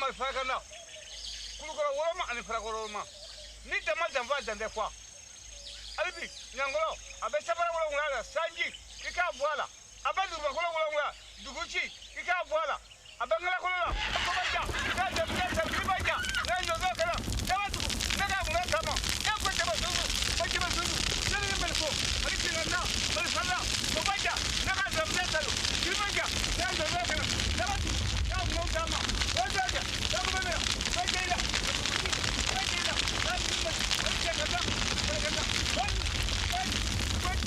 Mali farakanda Kulukɔrɔ woloma ani Farakɔrɔ woloma ni dama danfa dan tɛ kuwa hali bi ɲangɔlɔ a bɛ sabara wolonwula la sanji i k'a bɔ a la a bɛ dugumakolo wolonwula duguci i k'a bɔ a la a bɛ ŋalakolo la kɔbanja k'a daminɛ sabiribaja n'a ɲɔgɔn kɛra daba dugu ne k'a mun kama e ko jaba susu ko jaba susu ne ni maliko mali kinganda mali fala kɔbanja ne k'a daminɛ salo kiribaja n'a ɲɔgɔn kɛra daba dugu k'a mun kama o jaja daba bɛ minɛ ko jɛla ko jɛla n'a ni mali mali kinganda mali kinganda wali wali wali.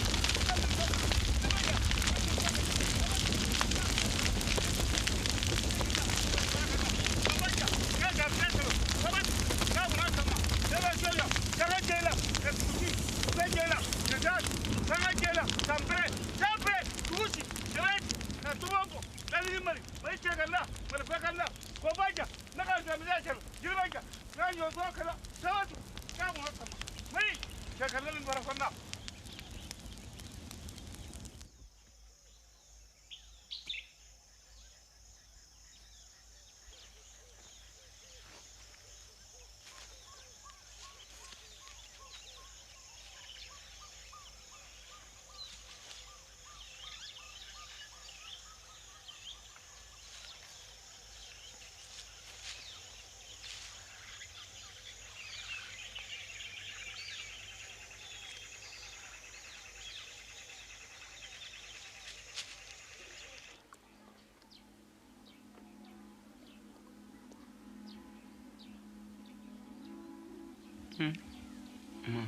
Ma,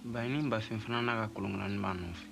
Bayini Bafin fana n'a ka kolonkolani b'a nɔfɛ.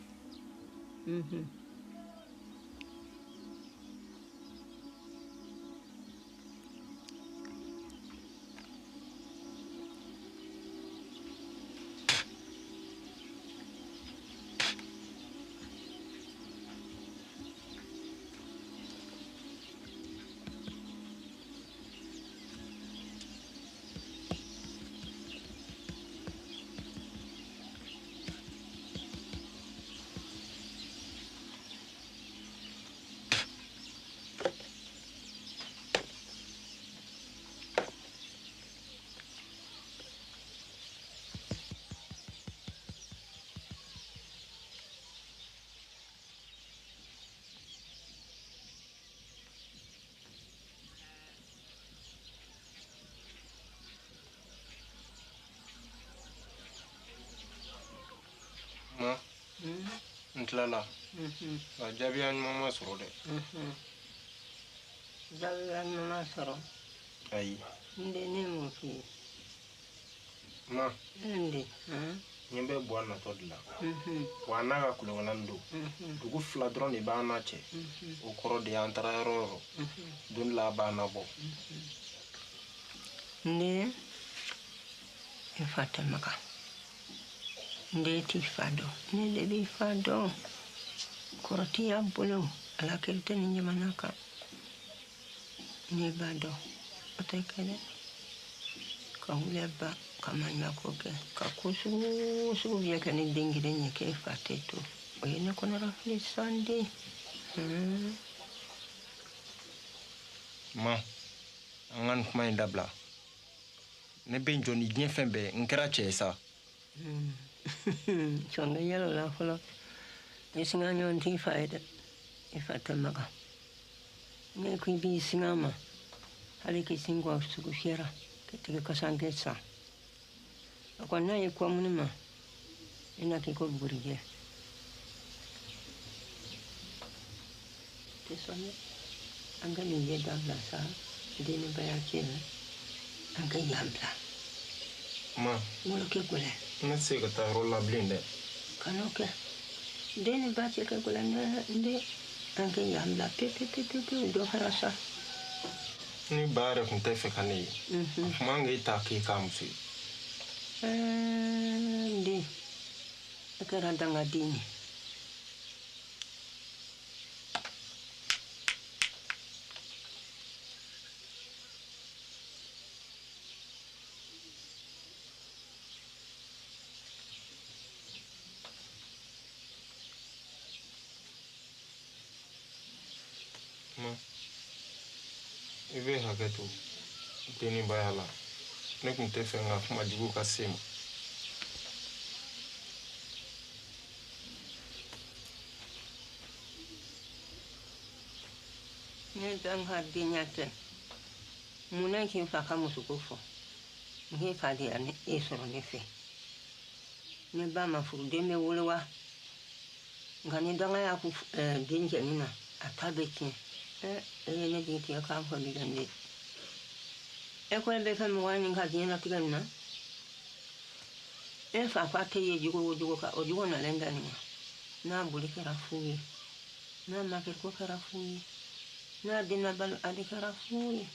Ma, n tilala. Nka jaabiya ɲuman ma sɔrɔ dɛ. Jaabiya ɲuman ma sɔrɔ? Ayi. N den, ne ye mun f'i ye? Ma. N den. Ɲɛ bɛ Buwa natɔ de la. Wa a n'a ka kolonkolani don. Dugu fila dɔrɔn de b'an n'a cɛ. O kɔrɔ de y'an taara yɔrɔ o yɔrɔ. Don dɔ la a b'an nabɔ. N den, i fa tɛ maga. N den t'i fa dɔn. Ne de b'i fa dɔn. Kɔrɔ t'i y'a bolo. Ala kelen tɛ nin jamana kan. Ne b'a dɔn. O tɛ kɛ dɛ. Ka wuli a ba ka maɲumako kɛ ka ko sugu o sugu bɛɛ kɛ ni den kelen ye k'e fa tɛ to. O ye ne kɔnɔrafili san den. Ma, an ka nin kuma in dabila. Ne bɛ n jɔ ni diɲɛ fɛn bɛɛ ye. N kɛra cɛ ye sa. Sɔn ka yɛlɛ o la fɔlɔ. I singa ɲɔgɔn t'i fa ye dɛ. I fa tɛ maga. Ne ko i b'i singa ma. Hali k'i sin kɔ sugu fiyɛra. K'i tigɛ kasanke san. A kɔni n'a ye kɔmuni ma, i na k'i ko bugurijɛ. Tɛ sɔn dɛ. An ka nin ye dabila sa. Den ni baya cɛ la. An ka yan bila. Ma. Wolo kɛ gɛlɛn. Ne tɛ se ka taa yɔrɔ la bilen dɛ. Kan'o kɛ. Den ni ba cɛ ka gɛlɛn dɛ. N den, an ka yan bila pewu pewu pewu pewu dɔ kɛra sa. Ni ba yɛrɛ tun tɛ fɛ ka ne ye. A tun man k'e ta k'e k'a muso ye. N den, e kɛra dangaden ye. Ma, i I bɛ hakɛ to denibaya la. Ne tun tɛ fɛ n ka kuma jugu ka se ma. Ne dan ka denya tɛ. Mun na k'i fa ka musoko fɔ? N k'e fa de ya ne e sɔrɔ ne fɛ. Ne ba ma furu, den bɛ wolo wa? Nka ni danga y'a ku den cɛnin na, a ta bɛ tiɲɛ. E ye ne jigi tigɛ k'a fɔ bi de. E ko e bɛ kɛ mɔgɔ ye nin ka diɲɛlatigɛ nin na? E fa ko a tɛ ye jogo o jogo kan, o jogo nalen da nin ma. N'a boli kɛra fu ye, n'a ma kɛ ko kɛra fu ye, n'a den balo ale kɛra fu ye.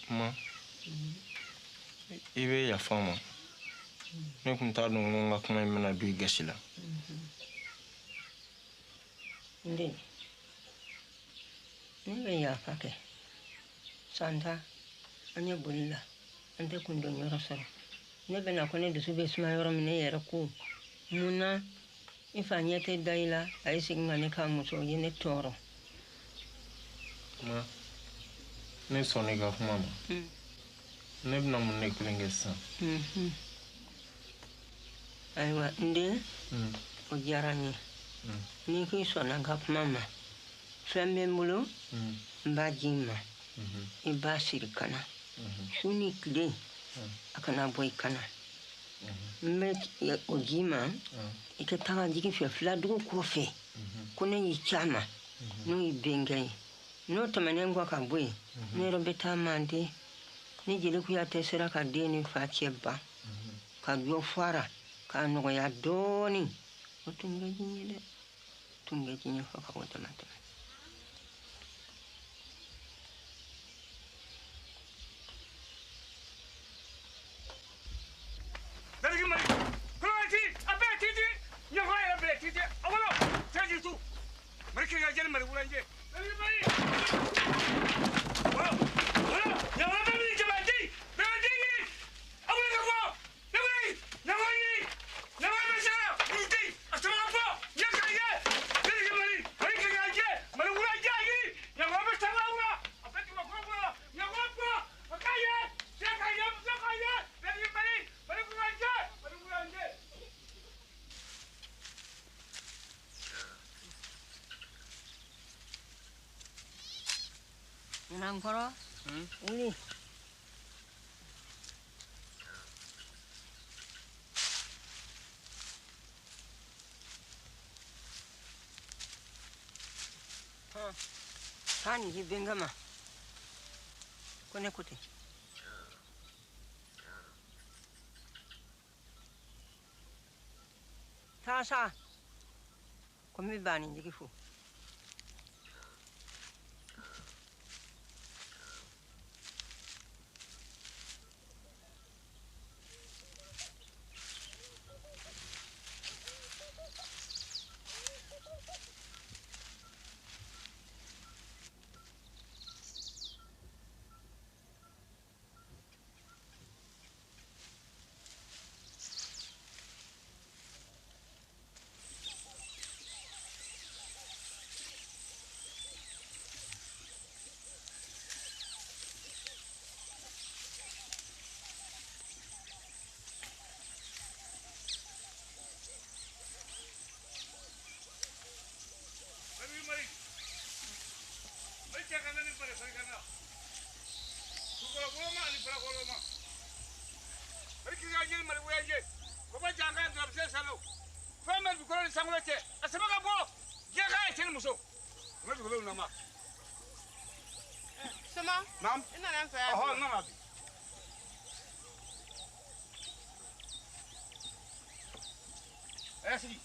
Ma, i bɛ yafa n ma. Ne tun t'a dɔn ko n ka kuma in bɛna don i gasi la. N den, ne bɛ yafa kɛ. Santa, an ye boli la, an tɛ kundon yɔrɔ sɔrɔ. Ne bɛna ko ne dusu bɛ suma yɔrɔ min, ne yɛrɛ ko mun na i fa ɲɛ tɛ da i la, a ye segin ka ne k'a muso ye ne tɔɔrɔ. Ma, ne sɔnna i ka kuma ma. Ne bɛna mun de kelen kɛ sisan? Ayiwa, n den, o diyara n ye. N'i k'i sɔnna n ka kuma ma, fɛn bɛ n bolo, n b'a di i ma. I b'a siri ka na. Su ni tile, a kana bɔ i kana. N bɛ o d'i ma, i ka taga jigi fɛ filadugu kɔfɛ. Ko ne y'i ci a ma, n'o y'i bɛnkɛ ye. N'o tɛmɛnen kɔ ka bɔ yen, ne yɛrɛ bɛ taa Manden. Ni jeli Kuyatɛ sera ka den ni fa cɛ ban, ka dɔ fara, k'a nɔgɔya dɔɔnin, o tun bɛ di n ye dɛ. Tun bɛ di n ye fo ka o dama tɛmɛ. Dadigi Mali, kulubali a bɛɛ titi, ɲɛfɔ yɛrɛ bɛɛ titi, a wolo, sɛji tu. Mali kirika jɛni Mali wulanje. Dadigi Mali. Wolo, wolo, ɲɛfɔ bɛɛ b'i jaba di, bɛɛ di ye. A wuli ka bɔ, ne wuli, ɲɛfɔ ye, ɲɛfɔ bɛ sara, wulu di, a sama ka bɔ, ɲɛ ka ye. Dadigi Mali, Mali kirika jɛ, Mali wulanje ye, ɲɛfɔ bɛ sama wula, a bɛ tuma kɔrɔ wula, ɲɛfɔ bɔ, a ka ye, cɛ ka ye, muso ka ye. Dadigi Mali, Mali wulanje, Mali wulanje. Ɲinankɔrɔ, wuli. Taa nin di bɛnkɛ ma. Ko ne ko ten. Taa sa. Ko n bɛ ba nin jigi fo. Dadigi Mali, Mali cɛ ka na ni bari farika na. Kulukɔrɔ ani farakɔrɔ ma. Mali kirika jɛni Mali wulanje. Ko ba jan kan dɔrɔn salo. Fɛn bɛ dugukolo ni sankolo cɛ, a sama ka bɔ. Diɲɛ ka ye cɛ ni muso. O bɛ dugukolo nama. Soma. Naam. I nana n fɛ yan. Ɔhɔ, n nana bi. Ɛ sigi.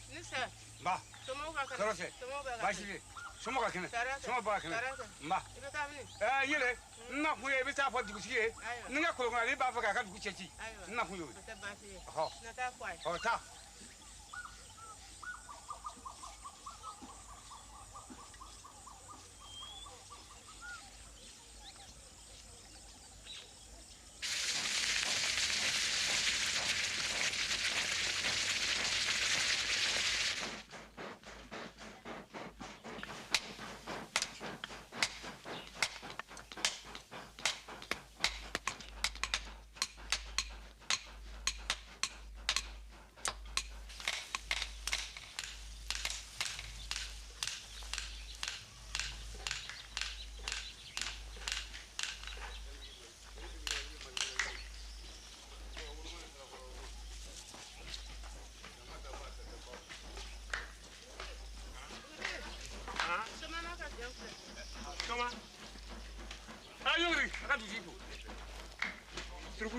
Ni sɛ. Nba. Somɔgɔw ka kɛnɛ. Tɔɔrɔ tɛ. Somɔgɔw bɛɛ ka kɛnɛ. Baasi tɛ. Somɔgɔw ka kɛnɛ. Tɔɔrɔ tɛ. Somɔgɔw bɛɛ ka kɛnɛ. Tɔɔrɔ tɛ. Nba. I bɛ taa min? Ɛɛ yɛlɛ, n na kun ye i bɛ taa fɔ dugutigi ye. Ayiwa. Ni n ka kolokolo ne b'a fɛ k'a ka dugu cɛ ci. Ayiwa. N na kun y'o ye. O tɛ baasi ye. Ɔhɔ. Na taa fɔ a ye. Ɔ taa.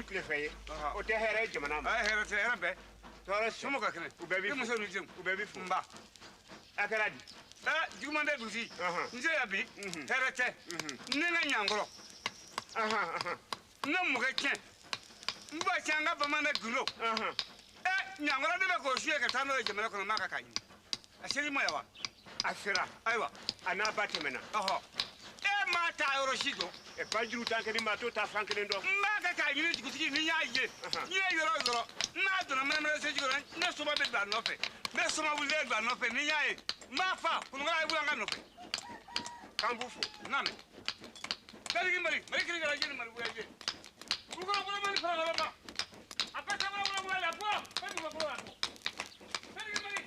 tilefɛ ye, o tɛ hɛrɛ ye jamana ma. Hɛrɛ tɛ, hɛrɛ bɛɛ. Tɔɔrɔ si. Somɔgɔw ka kɛnɛ. U bɛɛ b'i I fo. muso n'i denw. U bɛɛ b'i fo. N ba. A kɛra di? Juguman tɛ dugutigi. N se yan bi, hɛrɛ tɛ. Ne ka ɲankɔrɔ. Ne mɔkɛ tiɲɛ. N ba tiɲɛ an ka bamanan gundo. Ɲankɔrɔ de bɛ k'o suye ka taa n'o ye jamana kɔnɔ, n b'a kan k'a ɲini. A seli ma yan wa? A sera. Ayiwa. A n'a ba tɛmɛna. Ɔhɔ. E m'a ta yɔrɔ si dɔn. Bajuru tan kelen ma, t'o ta fan kelen dɔn. N b'a kɛ k'a ɲini dugutigi ni n y'a ye. N ye yɔrɔ o yɔrɔ, n'a donna mɛnɛmɛnɛ seji kɔnɔ, ne soma bɛ don a nɔfɛ. N bɛ soma wulilen don a nɔfɛ ni n y'a ye. N b'a fa, kolonkala ye wuli an ka nɔfɛ. K'an b'u fo. N'a mɛn. Kaliki mari, mari kiri kala jeni mari wuya jeni. Kulukɔrɔ kolo mari fara kala ma. A bɛɛ sabara wula wula la bɔ. Fɛn min ma bɔ la bɔ. Kaliki mari.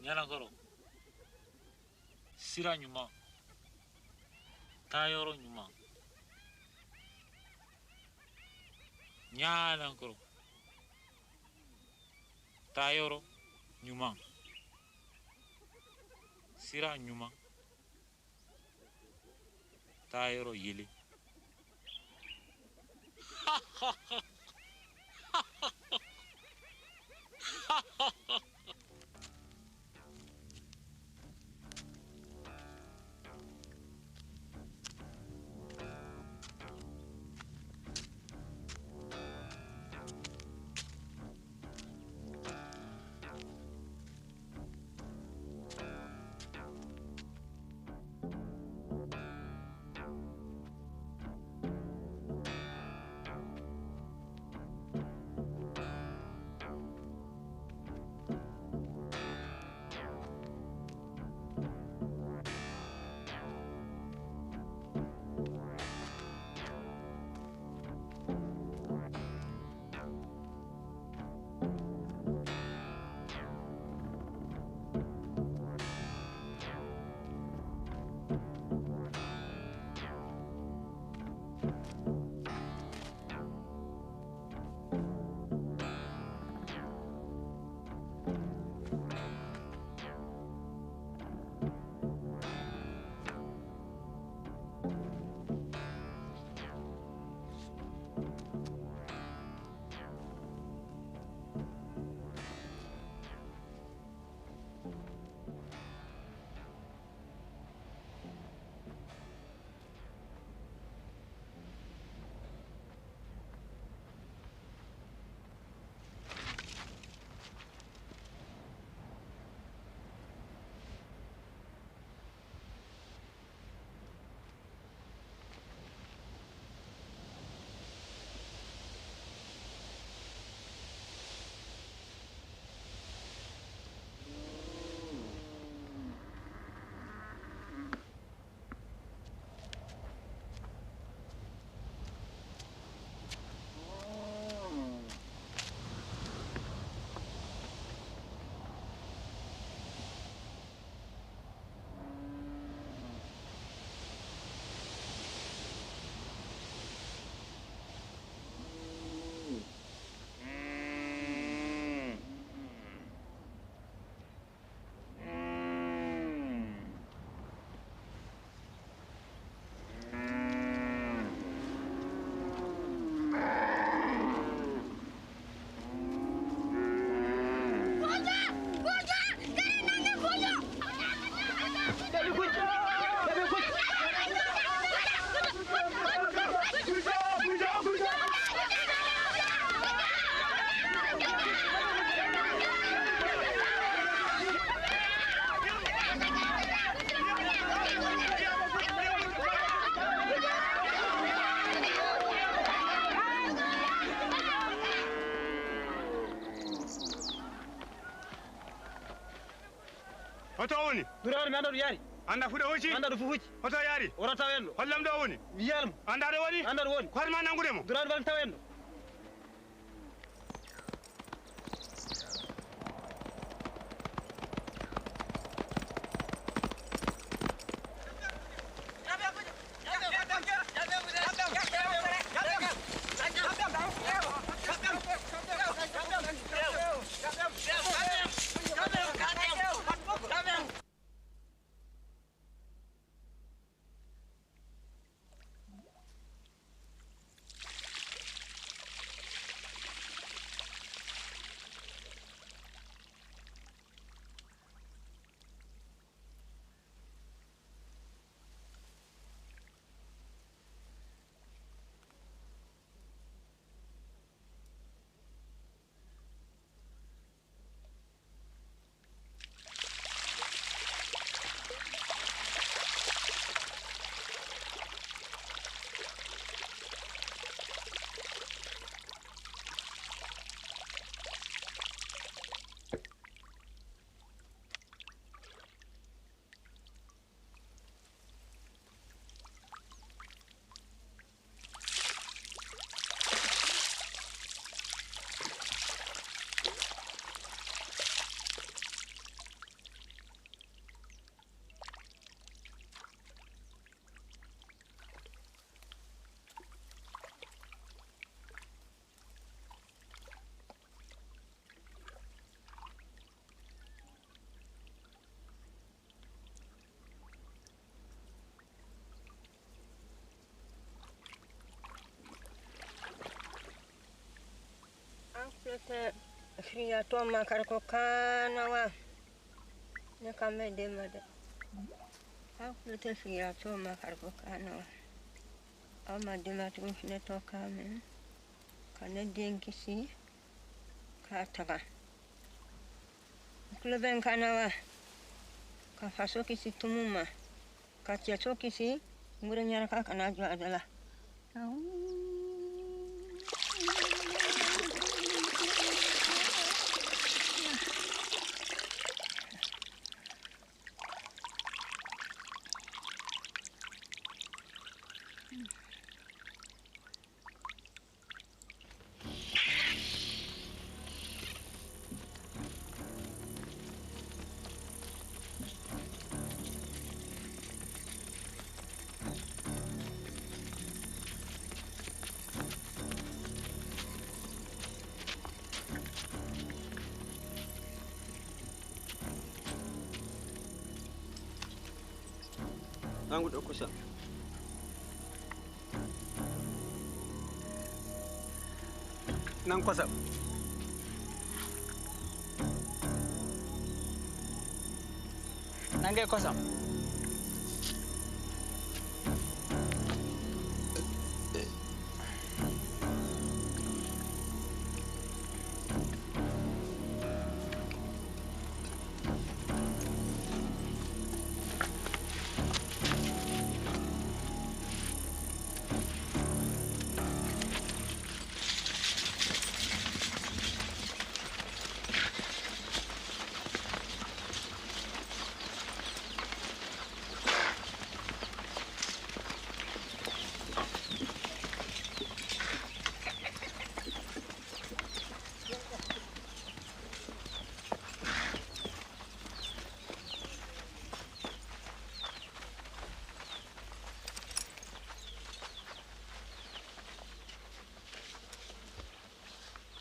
Ɲanankɔrɔ, sira ɲuman, taayɔrɔ ɲuman. Ɲanankɔrɔ, taayɔrɔ ɲuman, sira ɲuman, taayɔrɔ yelen. Hoto woni? Durani mi anda ɗo yaari. Anda fuɗo hucci? Anda ɗo fof hucci. Hoto yaari? O rata en ɗo. Hollam ɗo woni? Mi yiyalmo. Anda ɗo woni? Anda ɗo woni. Ko hatma nanngude mo? Durani waɗi taw en ɗo. An Fiyatɔ makari ko kaana wa ne kan bɛ den ma dɛ aw tulo tɛ fiyatɔ makari ko kaana wa aw ma denbatigiw fana tɔ kan mɛn ka ne den kisi k'a taga n tulo bɛ n kan na wa ka faso kisi tumu ma ka cɛso kisi n wɛrɛ ɲaraka kana jɔ a da la. Nangu ɗo kusa. Nan kosam. Nange kosam.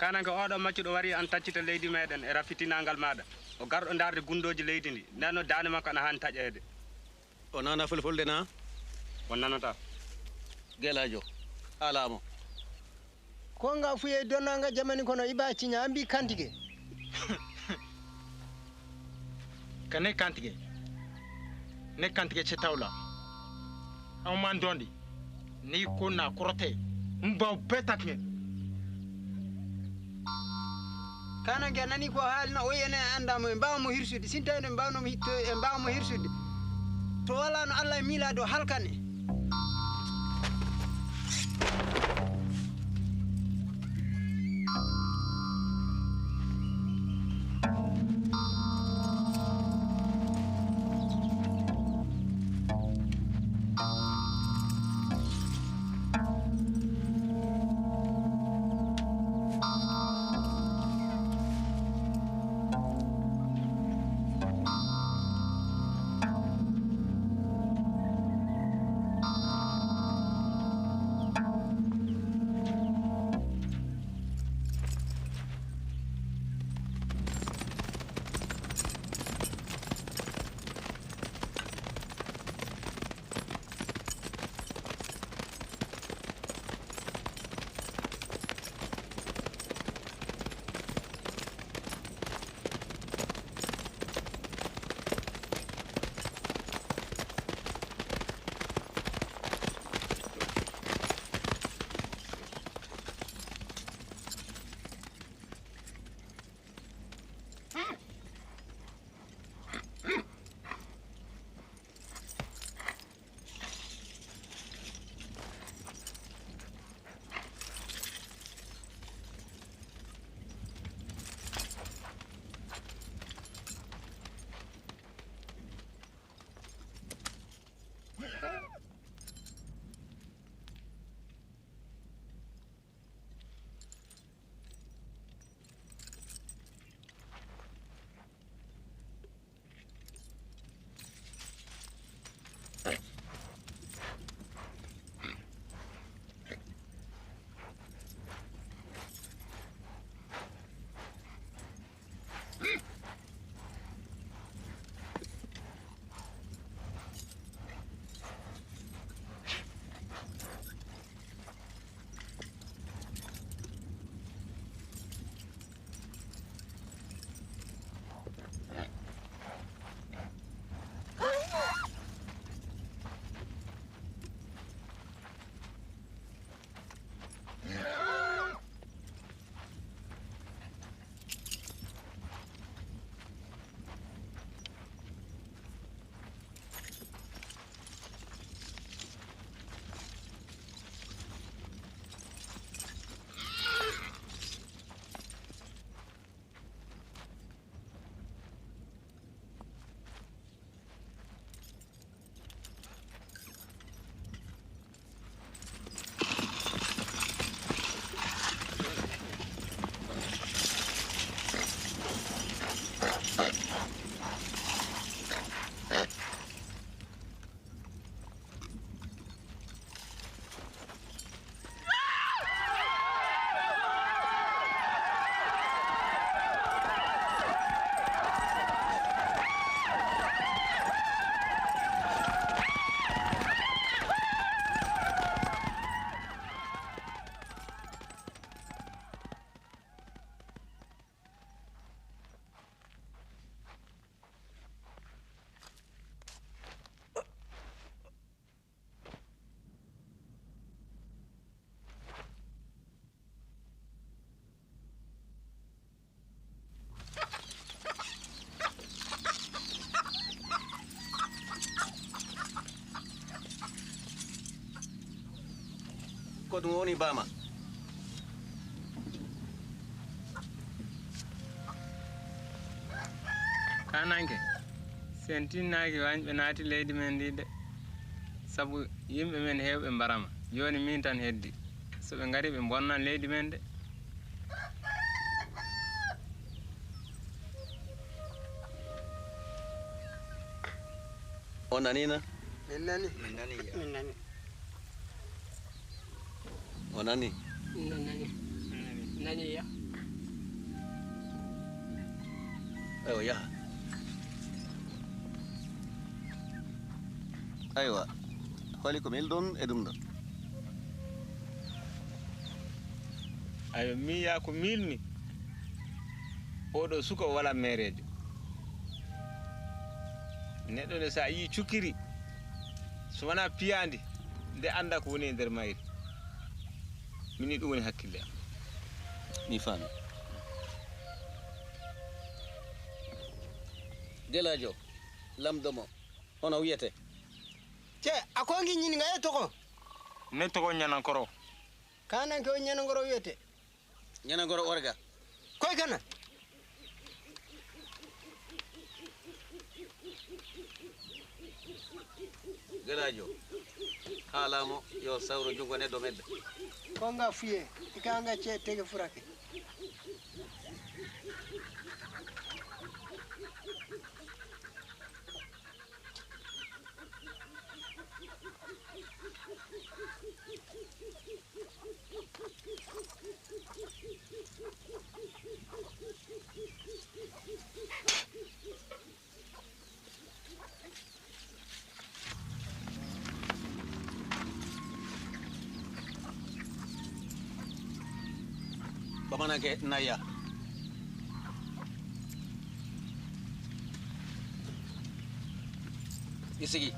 Kananke oɗo maccuɗo wari an taccita leydi meɗen e rafitinangal maɗa o garɗo darde gundoji leydi ndi ndenno dande makko ana hani taƴede. O nana fulfulde na? O nanata. Gelajo alamo. Konga fuye donnanga jamani kono iba ciña an mbi kantige. Ka ne kantige ne kantige cetawla an man dɔn de n'i ko na kɔrɔ tɛ n baw bɛɛ ta tiɲɛ. Kananke nani ko haalno o yene andamo en mbawmo hirsude sin tawino en mbawnomo hitto en mbawmo hirsude to wala no Allah e miilade o halkane. Ko ɗum woni bama. Kananke sen tinnaki wañɓe naati leydi men ndi de sabu yimɓe men heewɓe mbarama joni min tan heddi so ɓe ngari ɓe bonnan leydi men de. On nanina? Min nani. Min nani. Min nani. O nani? Min nani. Nani ya. Aywa yaha. Aywa holi ko milɗon e ɗum ɗon. Aywa min yaa ko milmi oɗo suka o wala merejo. Neɗɗo nde so a yii cukkiri so wona piyandi nde anda ko woni e nder mayri mini ɗum woni hakkille am. Mi faami. Gelajo lamdomo hono wiyete? Ce a kongi ñininga e togo? Ne togo ñanankoro. Kananke o ñanankoro wiyete? Ñanankoro orga. Koy kana? Gelajo haalamo yo sawro jungo neɗɗo medda. Konga fuye ikanga ce tege furake. Bamananke naya. I sigi.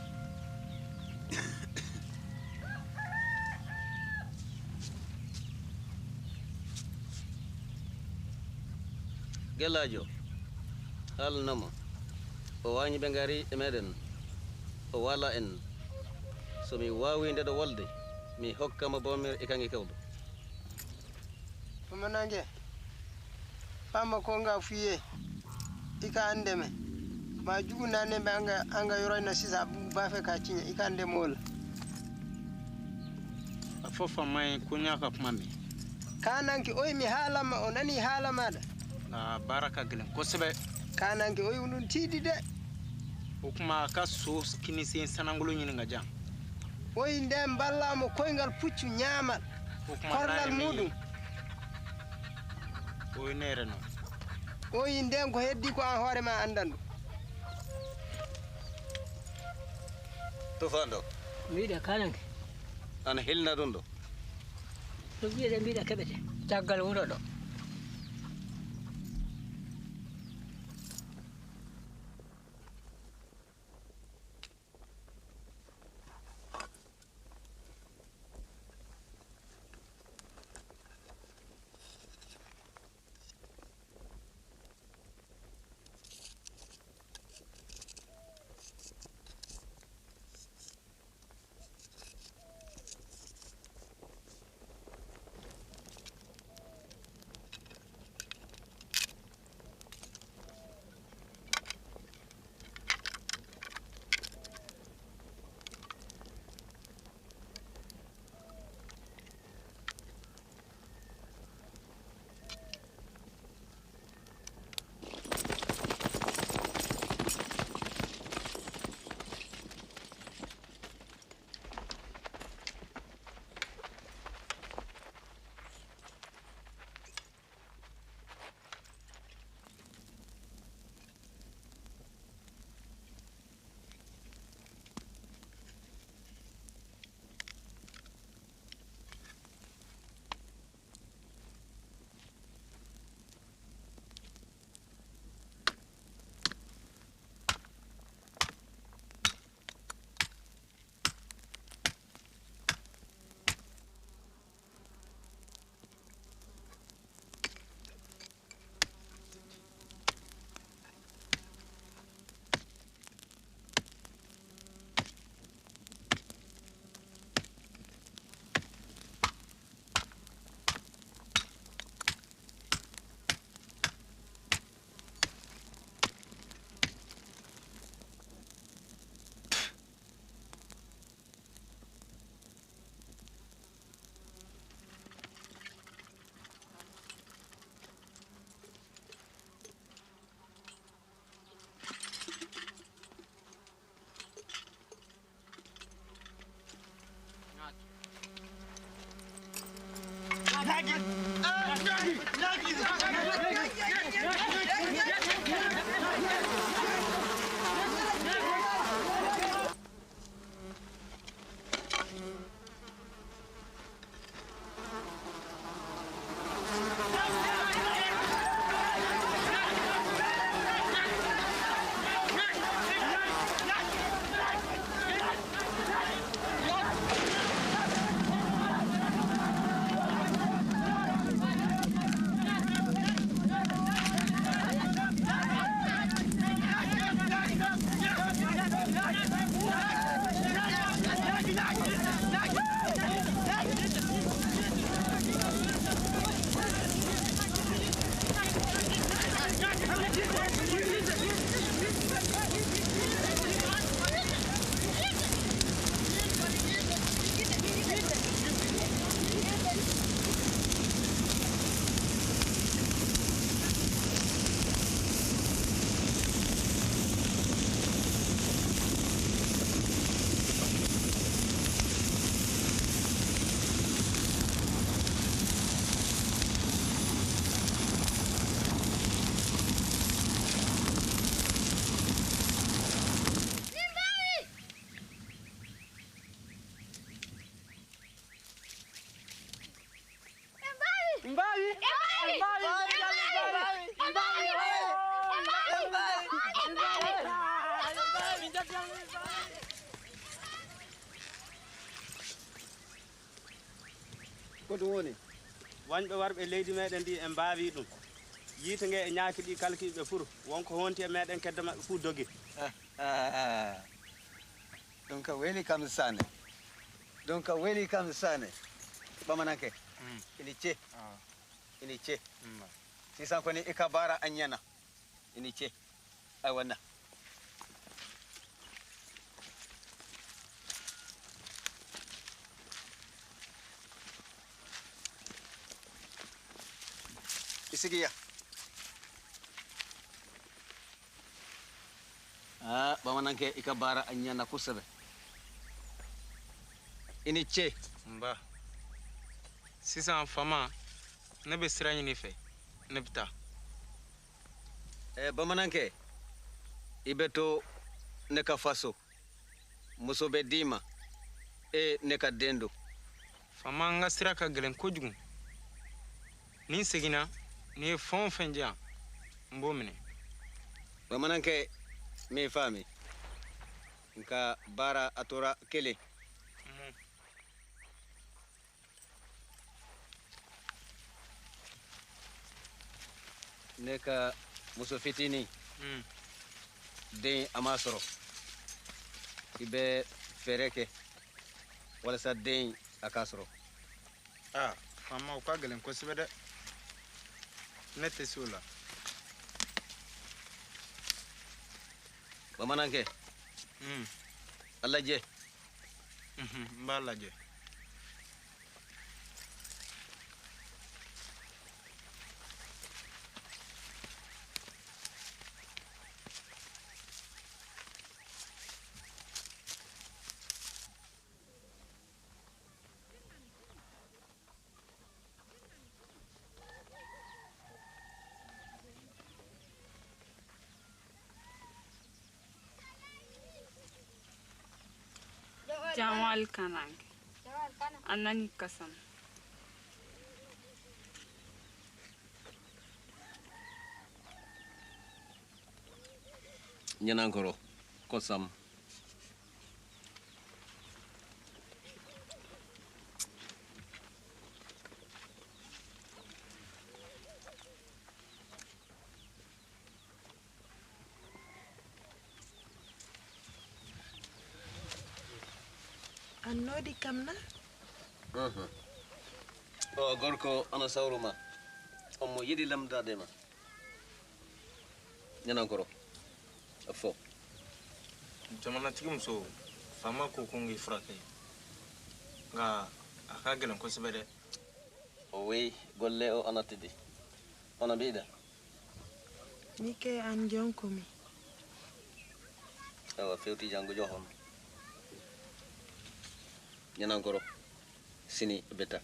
Gelajo haalnamo o wañi ɓe ngari e meɗen o wala en so mi wawi nde ɗo wolde mi hokkamo bomir e kanŋe kewɗo. Bamananke fama ko nga fuye i ka an dɛmɛ maa jugu nanen bɛ an ka yɔrɔ in na sisan u b'a fɛ k'a tiɲɛ i k'an dɛmɛ o la. A fɔ faama ye ko n y'a ka kuma mɛn. Kananke o ye mi haala ma o nani haala maɗa. Nka baara ka gɛlɛn kosɛbɛ. Kananke o ye ɗum tiiɗi dɛ. O tuma a ka so kinisen sanangolo ɲini ka jan. O yi nden ballamo koyngal puccu ñaamal. O kuma n'a kornal ye min ye muɗum. O ye ne yɛrɛ nɔ. O yi nden ko heddi ko an hoore ma andan ɗum. Tufando. Mbiɗa kananke. Ana helna ɗum ɗo. No wiyeɗe mbiɗa keɓete caggal wuro ɗo. Ko ɗum woni wonɓe warɓe leydi meɗen ndi en mbaawi ɗum yiite nge e ñaaki ɗi kalkiɓe fur wonko honti e meɗen kedde maɓɓe fuu dogi. Ɗum ka weli kam sane, ɗum ka weli kam sane. Bamananke, ini ce, ini ce. Sisan koni i ka baara an ɲɛna. I ni ce. Ayiwa na. I sigi yan. Aa, bamanankɛ, i ka baara a ɲɛna kosɛbɛ. I ni ce. Nba. Sisan faama, ne bɛ sira ɲini fɛ. Ne bɛ taa. Bamanankɛ, i bɛ to ne ka faso. Muso bɛ d'i ma. E ne ka den don. Faama, n ka sira ka gɛlɛn kojugu. Ni n seginna, n'i ye fɛn o fɛn di yan, n b'o minɛ. Bamanankɛ, min faami. Nka baara a tora kelen. Ne ka muso fitinin den a m'a sɔrɔ. I bɛ fɛɛrɛ kɛ walasa den a k'a sɔrɔ. Aa, faama, o ka gɛlɛn kosɛbɛ dɛ. Ne tɛ se o la. Bamanankɛ, a lajɛ. N b'a lajɛ. Jamal kanange. Anani kasam. Ñanankoro kosam. Annodi kam na? O gorko ana sawru ma. Omo yiɗi lamdade ma. Ñanankoro a fo. Jamanatigi muso, faama ko ko n k'i furakɛ. Nka a ka gɛlɛn kosɛbɛ dɛ. O wi golle o ana tidi. Ono mbiɗa? Mi ke an jonkomi. Awa fewti janngo johon. Ñanankoro sini beta.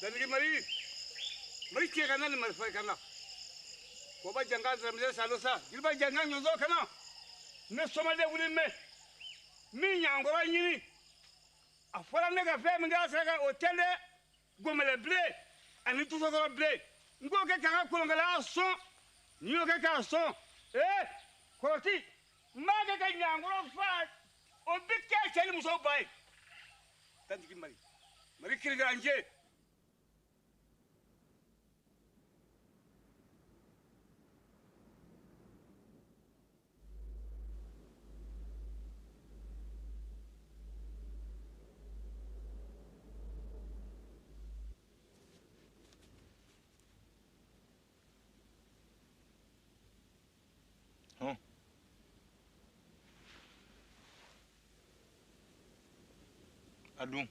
Danigi mari. Mari cɛ ka na ni marifa ka na. Koba janga zramze salosa. Jiriba janga ɲɔzɔ ka na. Ne somaden wuli mɛ. Min ɲankɔrɔ ɲini. A fɔra ne ka fɛn min kɛ a sera ka o tɛ dɛ. Gomɛlɛ bilen ani tusɔkɔrɔ bilen. N k'o kɛ k'an ka kolonkɛla sɔn. N'i y'o kɛ k'a sɔn. Ee kɔrɔti n b'a kɛ ka ɲankɔrɔ fa. O bɛ kɛ cɛ ni muso ba ye. Danigi mari. Mari kirikaranjɛ. A dun.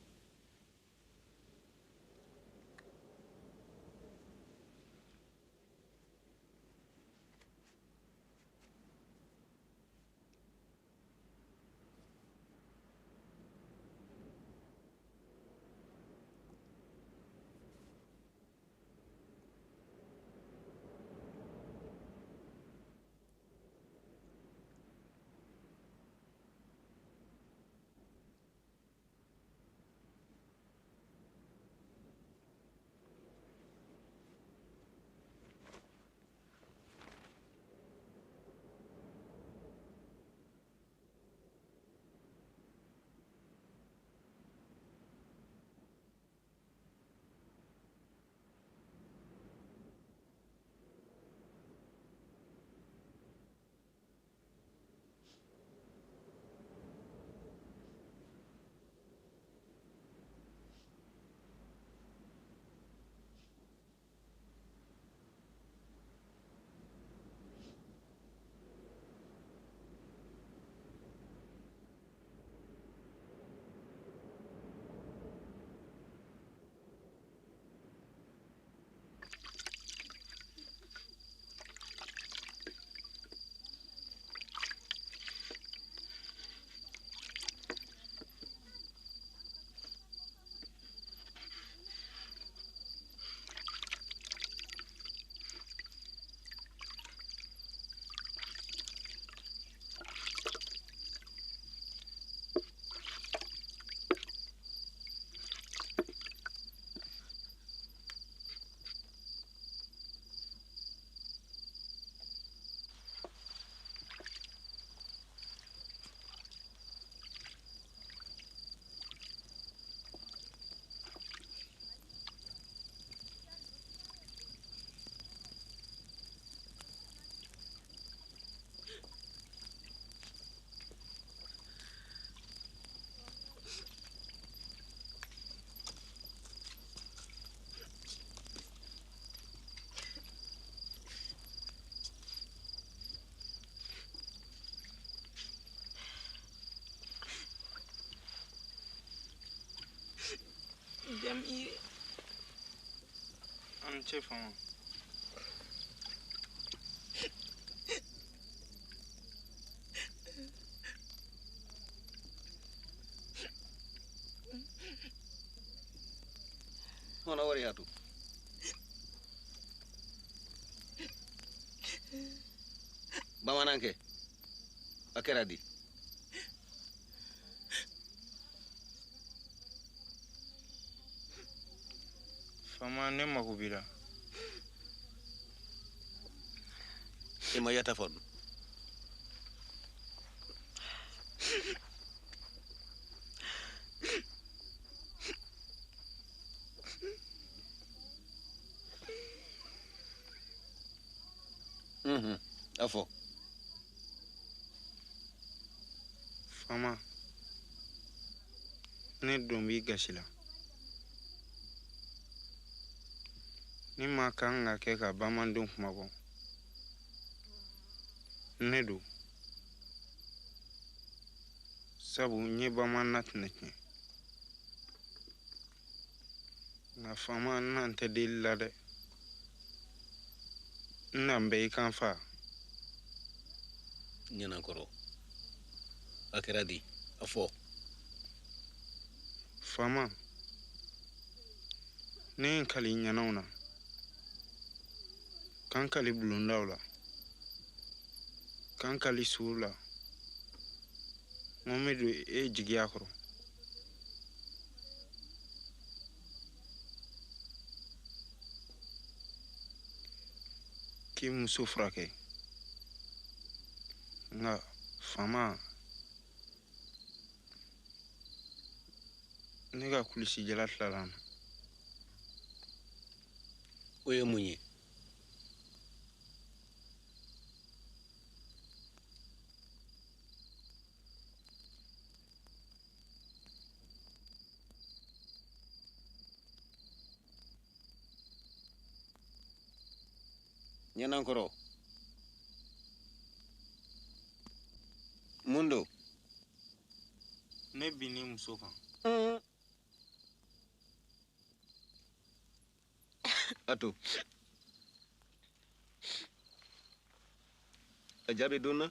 Jam i ye. An ni ce fama. Hono wari hatu. Bamananke a kɛra di? Fama, ne mago b'i la. I ma yata fɔ dun? A fɔ. Fama, ne don b'i gasi la. Ni maa kan ka kɛ ka bamanandenw kumabɔ, ne don. Sabu n ye bamanan tɛnɛ tiɲɛ. Nka faama, n n'an tɛ deli la dɛ. N n'an bɛ i kan fa. Ɲanankɔrɔ, a kɛra di? A fɔ. Faama, Ne ye n kali ɲanaw na, ka n kali bulondaw la, ka n kali suw la. N ko n bɛ don e jigiya kɔrɔ. K'i muso furakɛ. Nka faama, ne ka kulusijala tilala n na. O ye mun ye? Ɲanankɔrɔ, mun don? Ne binn'i muso kan. A to. A jaabi don na.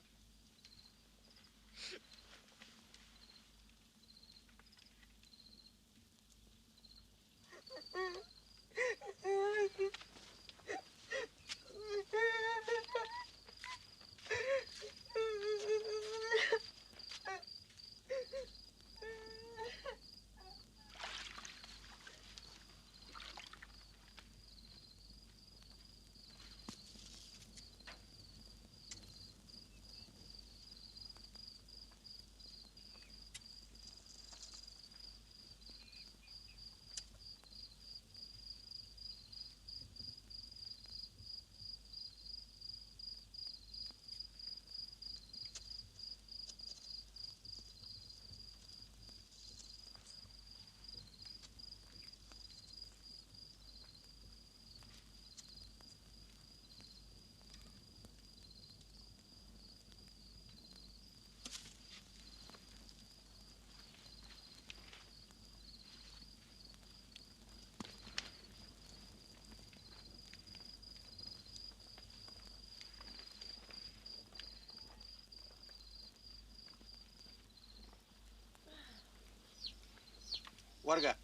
Warga.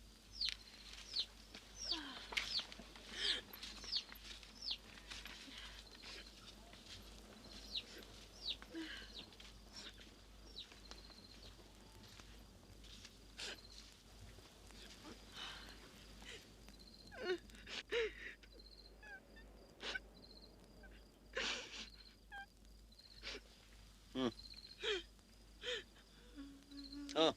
Oh.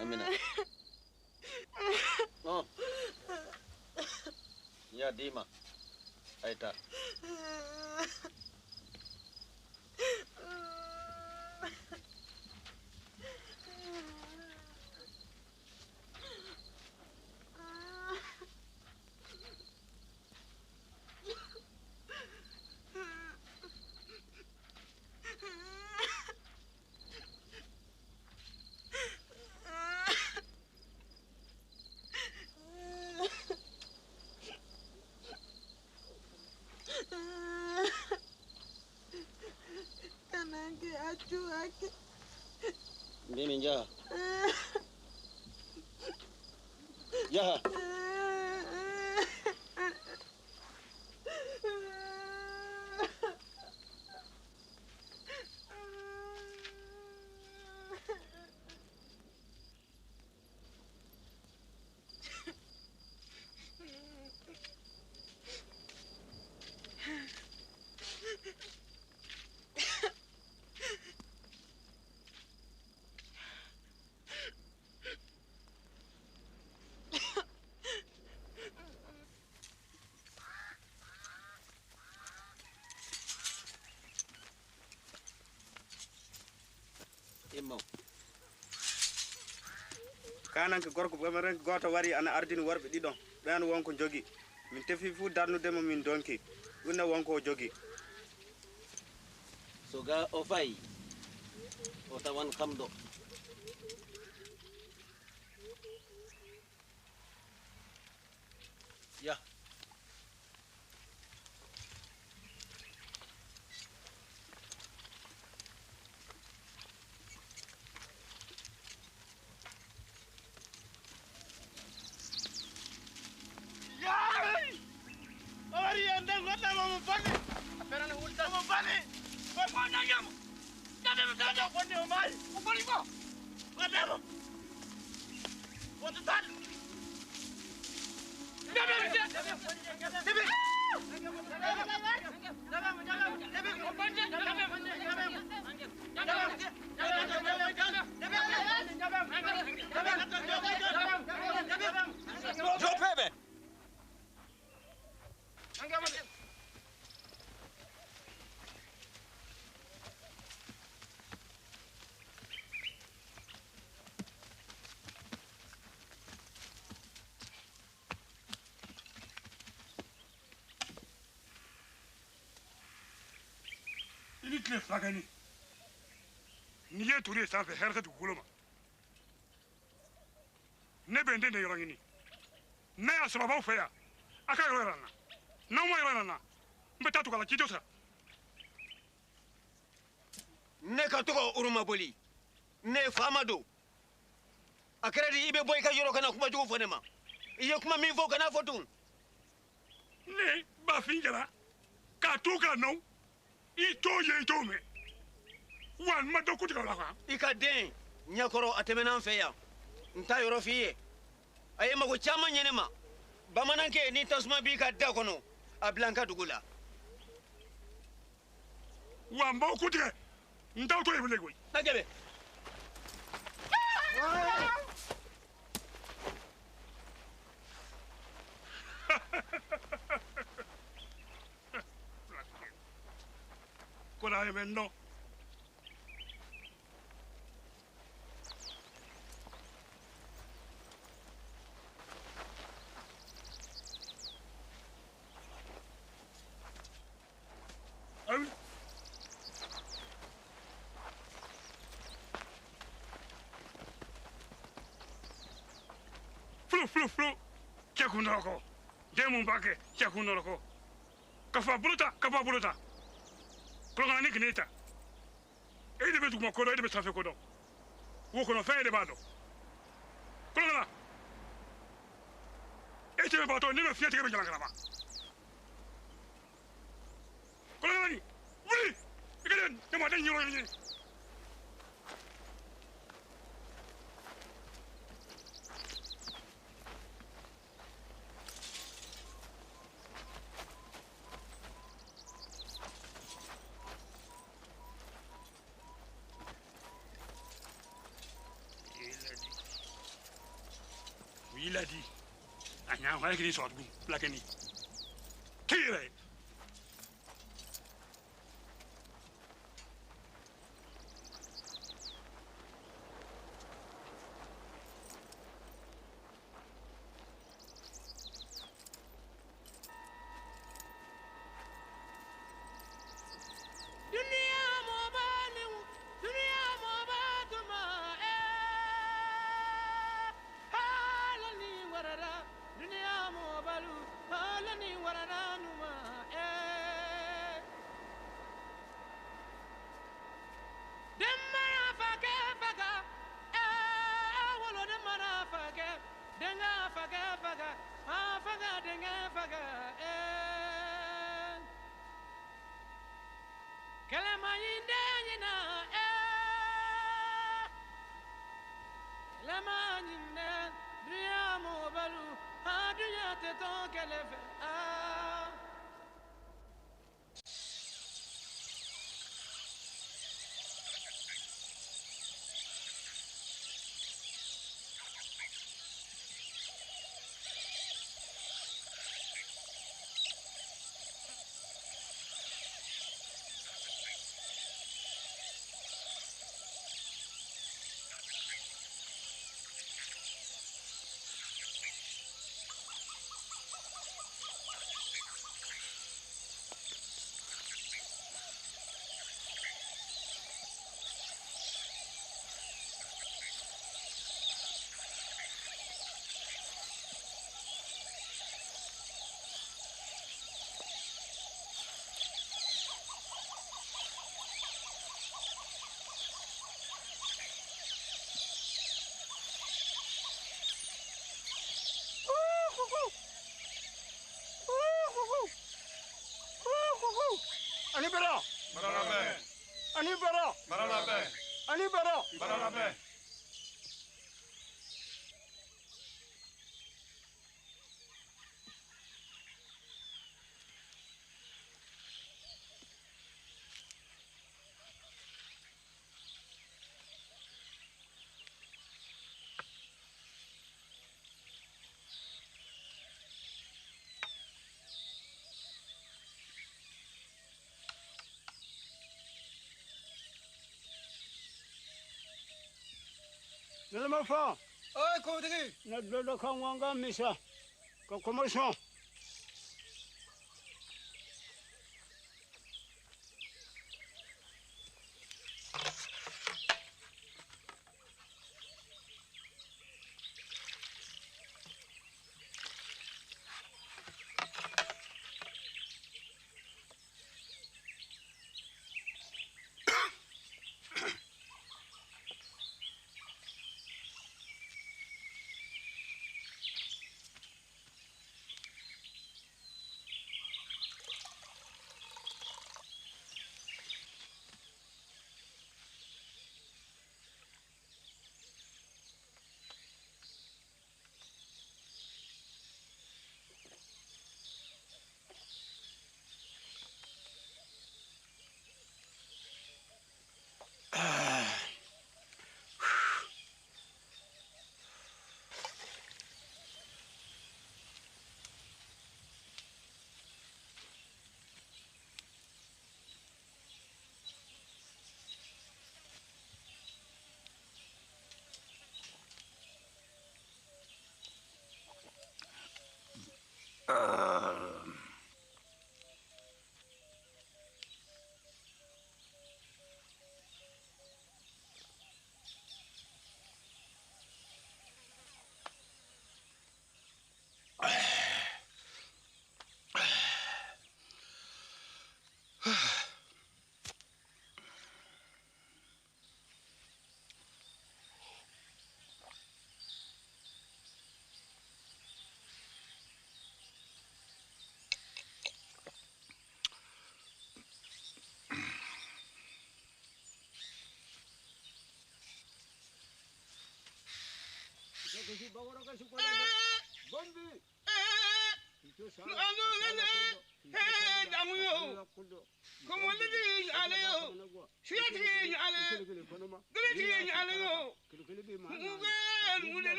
Amina. Oh. Ya dima. Aita. Mimi jaha. Jaha. Kananke gorko ɓamaren goto wari ana ardini worɓe ɗiɗon ɓen wonko jogi min tefi fuu darnudemo min donki ɗum ne wonko o jogi. So ga o fayi o tawan kam ɗo. Ya. I ni tile fila kɛ nin n'i ye tori ye sanfɛ hɛrɛ tɛ dugukolo ma. Ne bɛ n den de yɔrɔ ɲini n'a y'a sɔrɔ a b'aw fɛ yan a ka yɔrɔ yira n na n'aw ma yɔrɔ yira n na n bɛ taa tugu a la k'i to sira. Ne ka tɔgɔ Urumaboli ne ye faama don a kɛra di i bɛ bɔ i ka yɔrɔ kana kuma jugu fɔ ne ma i ye kuma min fɔ kana fɔ tun. Ne Bafin Jara k'a to k'a nɔ i t'o ye i t'o mɛn wa n ma dɔ kutigɛ o la quoi. I ka den ɲɛkɔrɔ a tɛmɛna an fɛ yan n t'a yɔrɔ f'i ye a ye mago caman ɲɛ ne ma bamanankɛ ni tasuma b'i ka da kɔnɔ a bila n ka dugu la. Wa n b'aw kutigɛ n t'aw to yen bilen koyi. Lajɛbɛ. Ko la ye bɛ n dɔn. Fulu fulu fulu cɛ kun dɔrɔn kɔ den mun b'a kɛ cɛ kun dɔrɔn kɔ ka fa bolo ta ka ba bolo ta kolonkala ni kine ta e de bɛ duguma ko dɔn e de bɛ sanfɛ ko dɔn wo kɔnɔ fɛn e de b'a dɔn kolonkala e tɛmɛ batɔ ne bɛ fiɲɛ tigɛ bɛ ɲamankalaba kolonkala ni wuli i ka ɲamaden yɔrɔ ɲini. Il a dit, a ɲa wala k'i sɔrɔ tugun fulakɛni k'i yɛrɛ ye. Ani bɛrɛ. Ani bara. Bara labɛn. Ani bara. Bara labɛn. Nalama fa. Oye, kotigi. Na dɔ ka ŋwan misa ka kɔmɔ sɔn.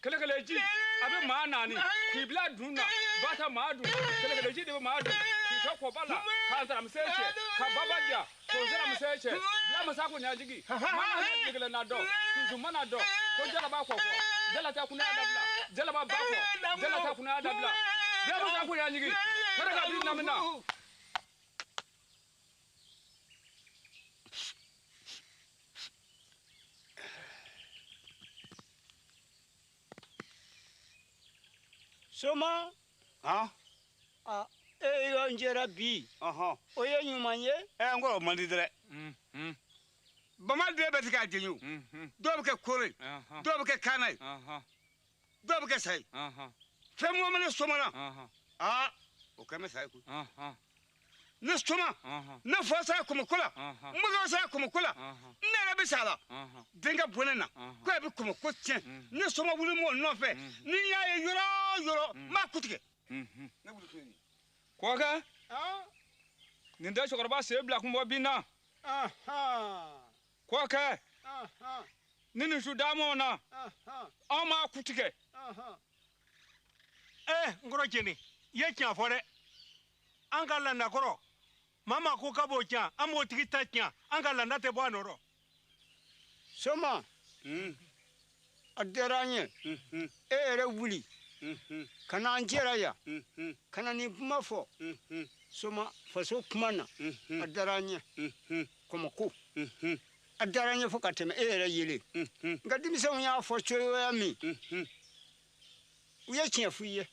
Kɛlɛkɛlɛji a bɛ maa naani k'i bila dun na ba ta maa dun kɛlɛkɛlɛji de bɛ maa dun k'i to kɔba la ka nsaramisɛn cɛ ka baba ja k'o nsaramisɛn cɛ bila masa ko ɲajigi maa na degelen na dɔn sunsun mana dɔn ko jala b'a kɔ fɔ jala tɛ kunnaya dabila jala b'a ba kɔ jala tɛ kunnaya dabila bila masa ko ɲajigi kɛrɛ ka bi namina. Soma. Han? Ah, e y'a n jɛra bi. O ye ɲuman ye. Ɛ n kɔrɔ o man di dɛ. Bama den bɛɛ tɛ k'a jeni o. Dɔw bɛ kɛ koro ye. Dɔw bɛ kɛ kaana ye. Dɔw bɛ kɛ sa ye. Fɛn min ma ne soma na. Aa o kɛ bɛ sa ye koyi. Ne soma. Ne fa sa ye kɔmɔko la. N mɔkɛ sa ye kɔmɔko la. Ne yɛrɛ bɛ sa la. Denkɛ bɔ ne na. Ko a bɛ kɔmɔko tiɲɛ. Ne soma wuli m'o nɔfɛ. Ni n y'a ye yɔrɔ o yɔrɔ n b'a kutigɛ. Ne wuli kun ye nin ye. Kɔkɛ. Nin tɛ cɛkɔrɔba sen bila kun bɔ bin na. Kɔkɛ. Ni nin su d'a na. Anw m'a kutigɛ. Ɛ n kɔrɔ jeni i ye tiɲɛ fɔ dɛ. An ka landakɔrɔ maa maa ko k'a b'o tiɲɛ an b'o tigi ta tiɲɛ an ka landa tɛ bɔ a nɔ rɔ. Soma. A diyara an ye. E yɛrɛ wuli. Ka na an jɛra yan. Ka na nin kuma fɔ. Soma faso kuma na. A diyara an ye. Kɔmɔko. A diyara an ye fo ka tɛmɛ e yɛrɛ yelen. Nka denmisɛnw y'a fɔ cogoya min. U ye tiɲɛ f'i ye.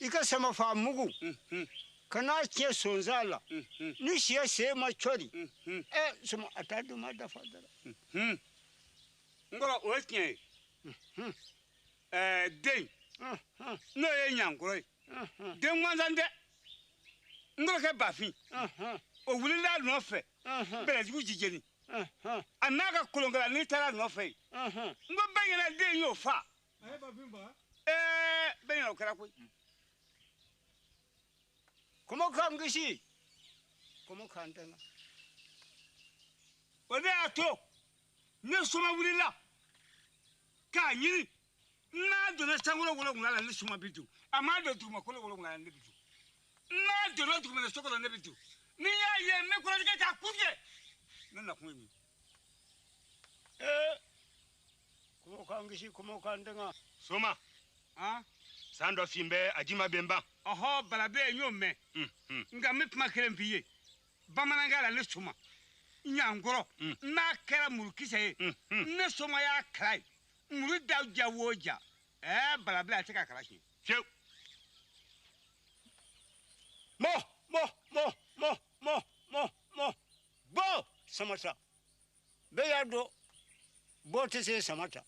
I ka sama fa mugu. Ka n'a tiɲɛ sonsan la. Ni sɛ sen ma cɔri. Ɛ soma a t'a dun ma dafa dara. N kɔrɔ o ye tiɲɛ ye. Ɛɛ den n'o ye ɲankɔrɔ ye den gansan tɛ n kɔrɔkɛ Bafin o wulila a nɔfɛ bɛlɛdugu jijeni a n'a ka kolonkala n'i taara a nɔfɛ yen n ko bɛɛ ɲɛna den y'o fa. A ye Bafin fa. Ɛɛ bɛɛ ɲɛna o kɛra koyi. Kɔmɔ k'an kisi kɔmɔ k'an tanga. O de y'a to ne soma wulila k'a ɲini n'a donna sankolo wolonwula la ne soma bi dun a m'a don dugumakolo wolonwula la ne bi dun n'a donna dugumɛnɛ so kɔnɔ ne bi dun ni y'a ye n bɛ kɔrɔtigɛ k'a kun tigɛ ne nakun ye min ye. Ee kɔmɔ k'an kisi kɔmɔ k'an tanga. Soma. San dɔ fin bɛ a ji ma bɛn ban. Ɔhɔ Balabe n y'o mɛn. Nka n bɛ kuma kelen f'i ye bamanankan la ne soma ɲankɔrɔ n'a kɛra murukisɛ ye ne soma y'a kala ye muru da ja o ja ɛɛ Balabe a tɛ ka kala siɲɛ. Fiyewu. Mɔ mɔ mɔ mɔ mɔ mɔ mɔ bɔ samata bɛɛ y'a dɔn bɔ tɛ se samata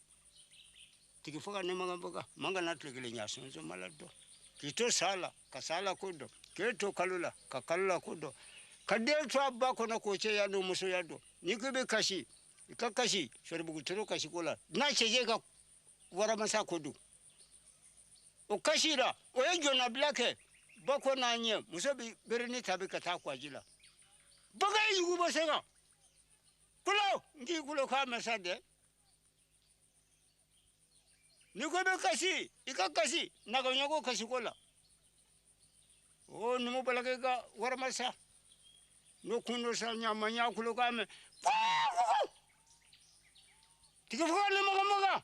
tigi faga ne mankan faga man kana tile kelen ɲa sɔnsɔn ma la dɔn k'i to sa la ka sa la ko dɔn k'e to kalo la ka kalo la ko dɔn ka den to a ba kɔnɔ k'o cɛ ya dɔn muso ya dɔn n'i ko i bɛ kasi i ka kasi sɔribugu toro kasi ko la n'a cɛjɛ ka waramasa ko don o kasi la o ye jɔnnabila kɛ ba ko n'a ɲɛ muso bɛ berenin ta bi ka taa kwaji la bagan ye yugu bɔ se kan kulo n k'i kulo k'a mɛn sa dɛ. N'i ko i bɛ kasi i ka kasi nagaɲɔgɔn kasi ko la o numu balakɛ ka waramasa n'o kun dɔ sa ɲama ɲa kulo k'a mɛn tigi faga ni maga maga.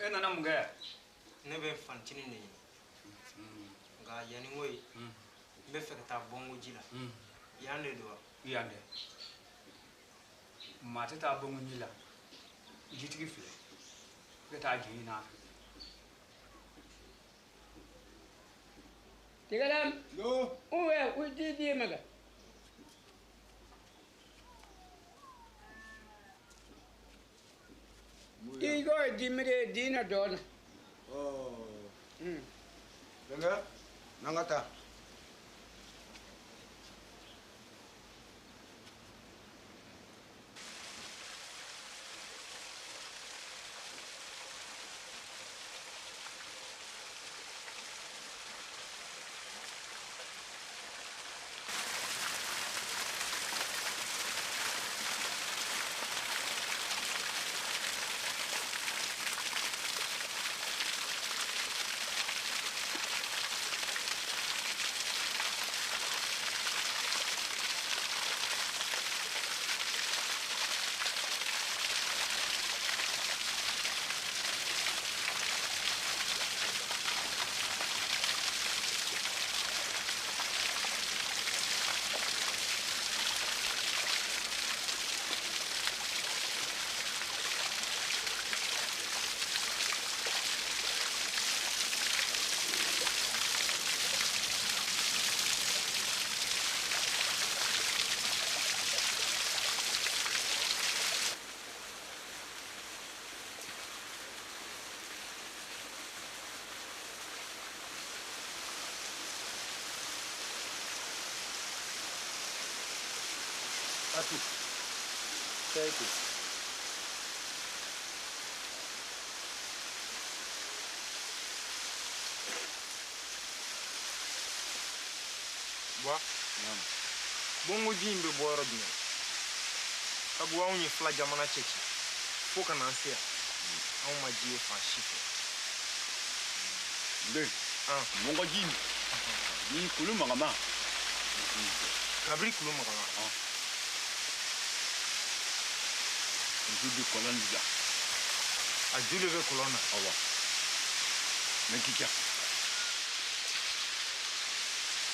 E nana mun kɛ? Ne bɛ fantinin de ɲini. Nka yanni n ko ye, n bɛ fɛ ka taa bɔnko ji la. Yan de don wa? Yan dɛ. Maa tɛ taa bɔnko ji la. Jitigi filɛ. I ka taa ji ɲini a fɛ. Tigalam. Yo. Uwe, uji di maga. Igo dimre dina dona. Oh. Benga, nangata. Atu. Thank you. Wa? Bongo ji in bɛ bɔ yɔrɔ jumɛn? Sabu anw ye fila jamana cɛ ci fo ka n'an se yan. Anw ma ji ye fan si fɛ. N den, bongo ji in ni kulu magama. Kabiri kulu magama. Ju bɛ kɔlɔn de la. A ju de bɛ kɔlɔn na. Awɔ. Mɛ ti ja.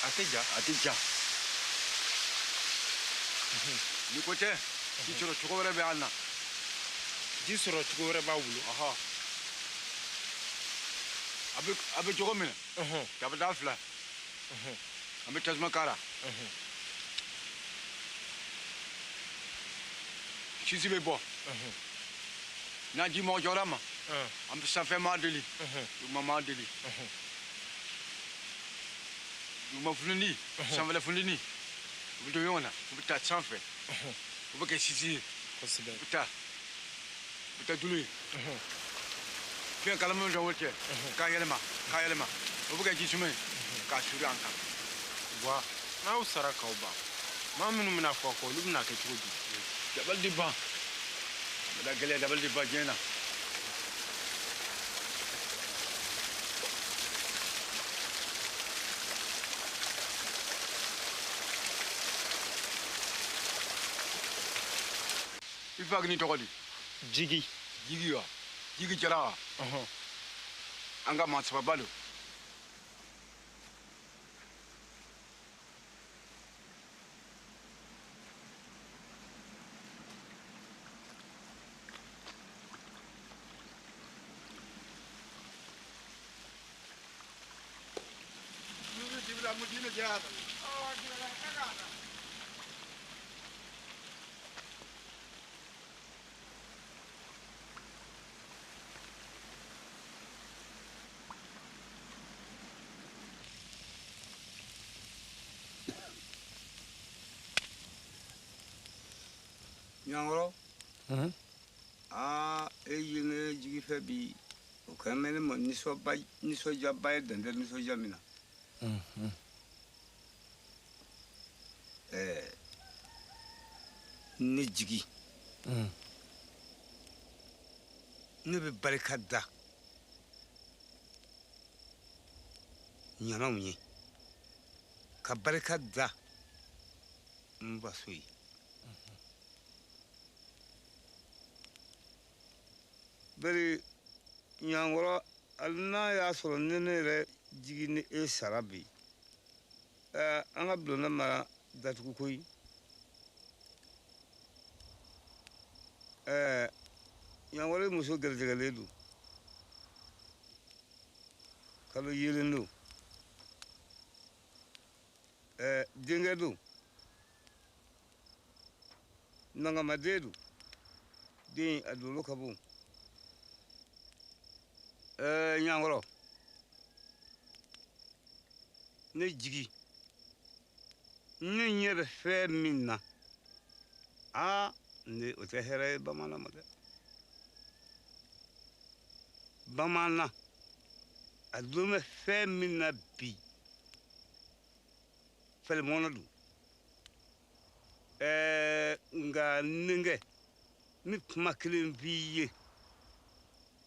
A tɛ ja? A tɛ ja. Ni ko tɛ, ji sɔrɔ cogo wɛrɛ bɛ an na. Ji sɔrɔ cogo wɛrɛ b'aw bolo. A bɛ cogo min na. Dabada fila. An bɛ tasuma k'a la. Sisi bɛ bɔ. N'a ji mɔgɔ jɔra ma, an bɛ sanfɛ maa deli, duguma maa deli. Duguma funteni, sanfɛla funteni, u bɛ don ɲɔgɔn na, u bɛ taa sanfɛ. U bɛ kɛ sisi ye. Kosɛbɛ. U bɛ taa dulu ye. Fiɲɛ kalaman bɛ o cɛ, k'a yɛlɛma, k'a yɛlɛma. O bɛ kɛ ji suma ye, k'a suru an kan. Wa n'aw sara k'aw ban, maa minnu bɛna fɔ a kɔ, olu bɛna kɛ cogo di? Dabali di ban. Da gɛlɛya dabali di ban diɲɛ na. I fa ni tɔgɔ di? Jigi. Jigi wa? Jigi Jara wa? An ka maa sababa don. Ɲankɔrɔ, aa e ye ne jigi fɛ bi, o kɛlen bɛ ne ma nisɔndiyaba ye dan tɛ nisɔndiya min na. Ɛɛ ne jigi, ne bɛ barika da ɲamaw ye, ka barika da n faso ye. Bari Ɲankɔrɔ, hali n'a y'a sɔrɔ ni ne yɛrɛ jigi ni e sara bi, an ka bulonda mara datugu koyi. Ɲankɔrɔ ye muso gɛrɛjɛgɛlen don, kalo yelen don, denkɛ don, nangamaden don, den a dolo ka bon. Ɲankɔrɔ, ne jigi, ne ɲɛ bɛ fɛn min na, aa, ne o tɛ hɛrɛ ye bamanan ma dɛ. Bamanan a dulon bɛ fɛn min na bi, fɛlɛmɔnɔ don. Nka nenkɛ, n bɛ kuma kelen f'i ye,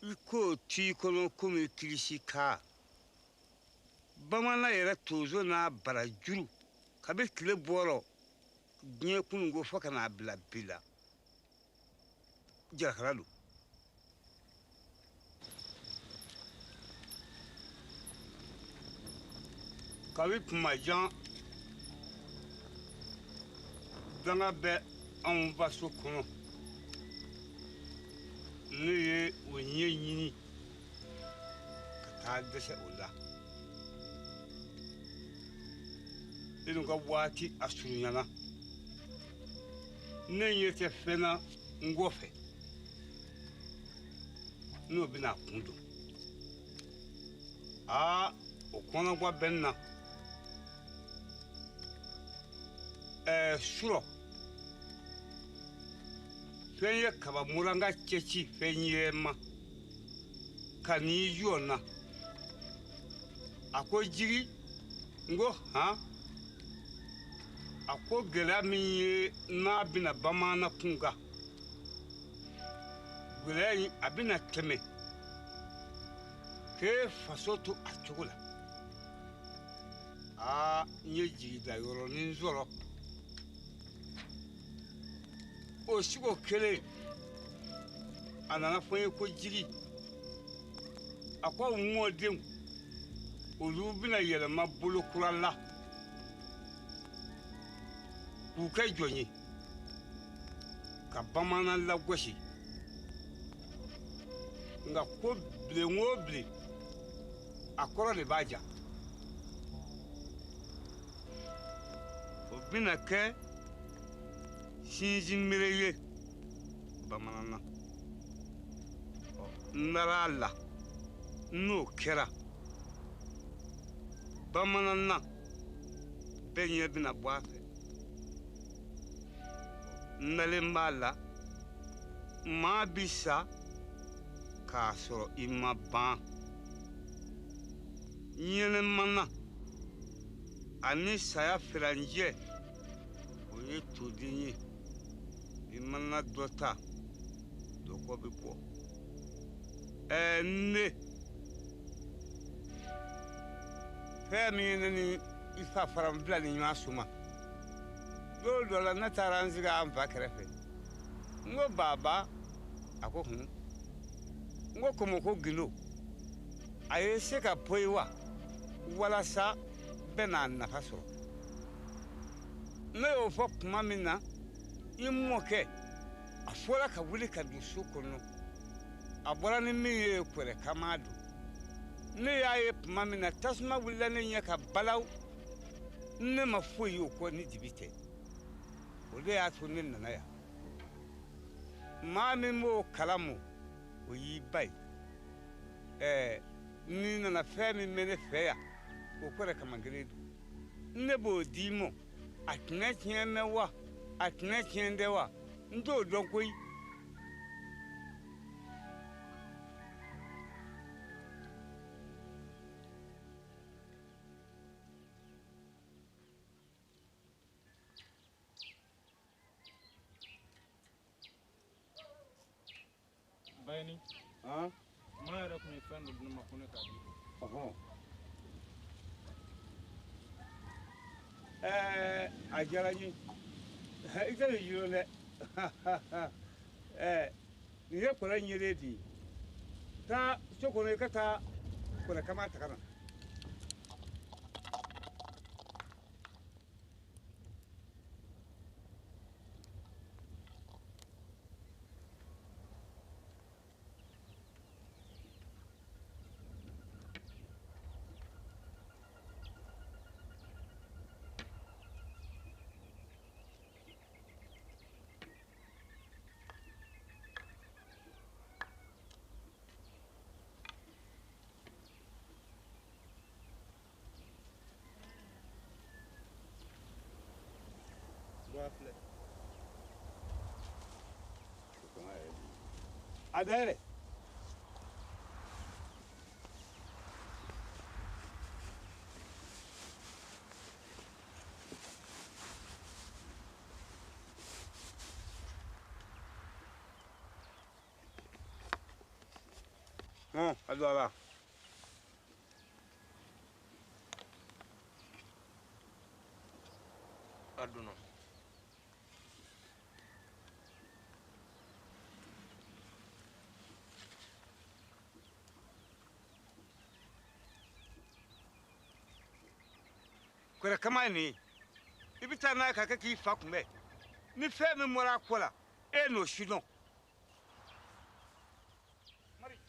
i k'o t'i kɔnɔ komi kilisi kaa. Bamanan yɛrɛ tonso n'a barajuru, kabi tile bɔrɔ diɲɛ kununko fo ka n'a bila bi la, jarakala don. Kabi kuma jan, danga bɛ anw faso kɔnɔ, ne ye o ɲɛ ɲini ka taa dɛsɛ o la. Ne dun ka waati a surunyana, ne ɲɛ tɛ fɛn na n kɔfɛ n'o bɛna a kun don. Aa, o kɔnɔgwa bɛ n na. Surɔ fɛn ye kaba muranga cɛci fɛn ye ma ka n'i jɔ n na, a ko jigi, n ko han, a ko gɛlɛya min ye n'a bɛna bamanan kun kan, gɛlɛya in a bɛna tɛmɛ k'e faso to a cogo la. Aa, n ye jigida yɔrɔnin sɔrɔ. O siko kelen, a nana fɔ n ye ko jigi, a ko aw mɔdenw olu bɛna yɛlɛma bolo kura la k'u kɛ jɔn ye ka bamanan lagosi. Nka ko bilen o bilen, a kɔrɔ de b'a ja. O bɛna kɛ sinsinbere ye bamanan na. N dara a la, n'o kɛra bamanan na, bɛɛ ɲɛ bɛna bɔ a fɛ. N dalen b'a la, maa bi sa k'a sɔrɔ i ma ban. Ɲɛnɛmana ani saya furancɛ, o ye toden ye. I mana dɔ ta, dɔ kɔ bɛ bɔ. Ne fɛn min ye ne ni i fa fara n bila ni ɲɔgɔn suma, don dɔ la ne taara n sigi an fa kɛrɛfɛ, n ko baba, a ko hun, n ko komi ko gindo a ye se ka poyi wa, walasa bɛɛ n'a nafa sɔrɔ. Ne y'o fɔ tuma min na, i mɔkɛ a fɔra ka wuli ka don so kɔnɔ, a bɔra ni min ye kɔrɛ kama don. Ne y'a ye tuma min na, tasuma wulila ne ɲɛ ka balawu, ne ma foyi y'o kɔ ni dibi tɛ. O de y'a to ne nana yan. Maa min b'o kalama, o y'i ba ye. N'i nana fɛn min bɛ ne fɛ yan, o kɔrɛ kama kelen don. Ne b'o d'i ma, a tɛnɛ tiɲɛ mɛ wa, a tɛnɛ tiɲɛ tɛ wa, n t'o dɔn koyi. Bayini, maa yɛrɛ tun ye fɛn dɔ di ne ma ko ne k'a di. A diyara n ye. I tɛ nin jiro dɛ. Nin ye kɔrɔ ɲɛlen de ye. Taa So kɔnɔ i ka taa kɔnɛ kama ta ka na. A dayɛlɛ. A don a la. A donna. Kɔrɔ kama ye nin ye, i bɛ taa n'a ye ka kɛ k'i fa kunbɛn. Ni fɛn min bɔra a ko la, e n'o si dɔn. Mari,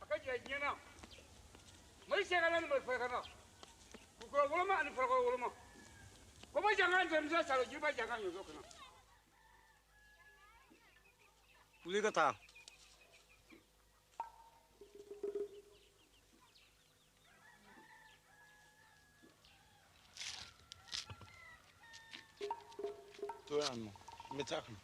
a ka jɛ diɲɛ na. Mari cɛ ka na ni mari fara ka na. Kukɔrɔ woloma ani farakɔrɔ woloma. Kɔmɔ jankan denmisɛn salo jiba jankan ɲɔsɔ kana. Wuli ka taa. To yan nɔ, n bɛ taa ka na.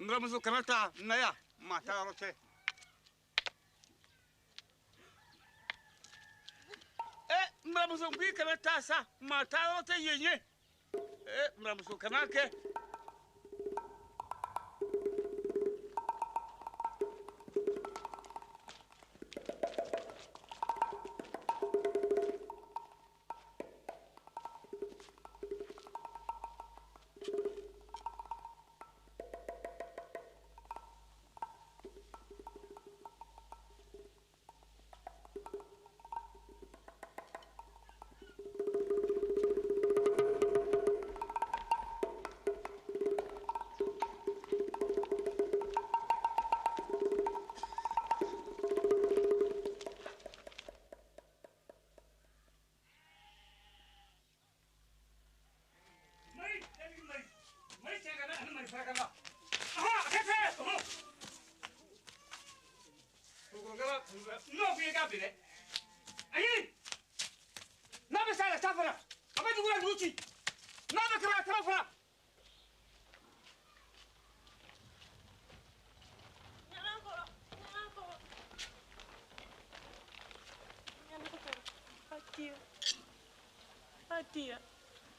N buramuso kana taa na yan, maa taa yɔrɔ tɛ. N buramuso n k'i kana taa sa, maa taa yɔrɔ tɛ yen ye. N buramuso kana kɛ. N'o ko i k'a bi dɛ. Ayi, n'a bɛ s'a la taa fana, a bɛ dugu la dugu ci. N'a bɛ kaba kaba fana.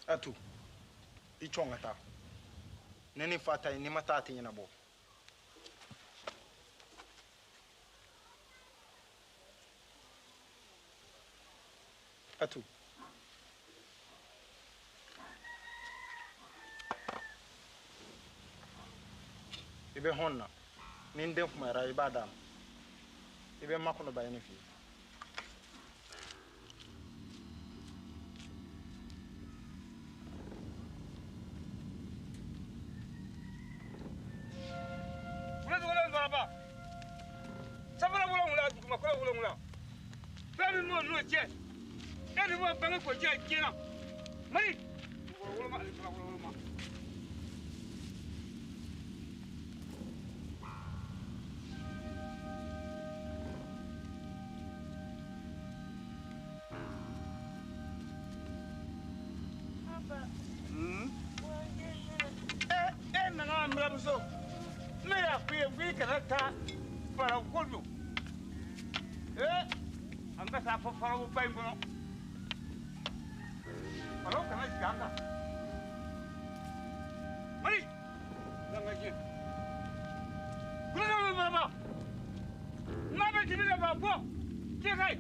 Atu, i cɔn ka taa. Ne ni fa ta ye, n'i ma taa a tɛ ɲɛnabɔ. Atu. I bɛ hɔn na. Ni n den kumayara i b'a d'a ma. I bɛ makɔnɔ ba ye ne fɛ yen. Safara wolonwula dugumakolo wolonwula. Fɛn min b'o n'o cɛ, e de b'o bange k'o jɛ diɲɛ na. Mali, woloma ani fara woloma. E nana n buramuso, ne y'a f'i ye k'i kana taa fara ko don. An ka taa fɔ farawo ba in kɔnɔ. Anga. Mari. Langa je. Kula na ba. Ma bɛ dibi la ba bɔ. Cɛ kai.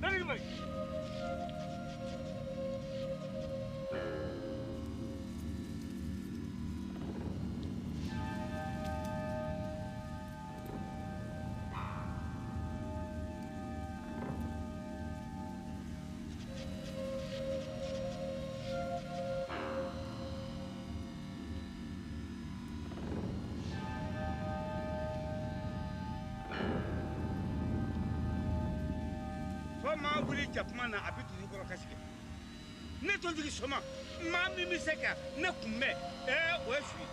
Dali mai. Maa wuli jakuma na a bɛ dugu kɔrɔ ka sigi ne tontigi soma maa min bɛ se ka ne kunbɛn o ye su ye.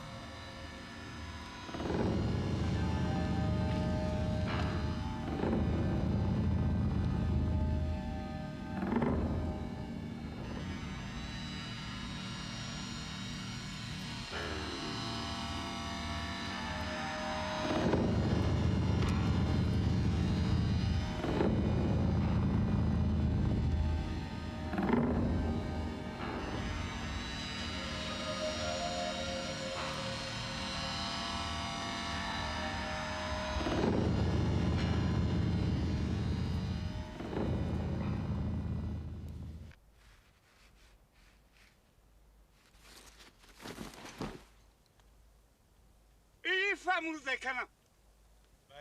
Fa muru tɛ kana.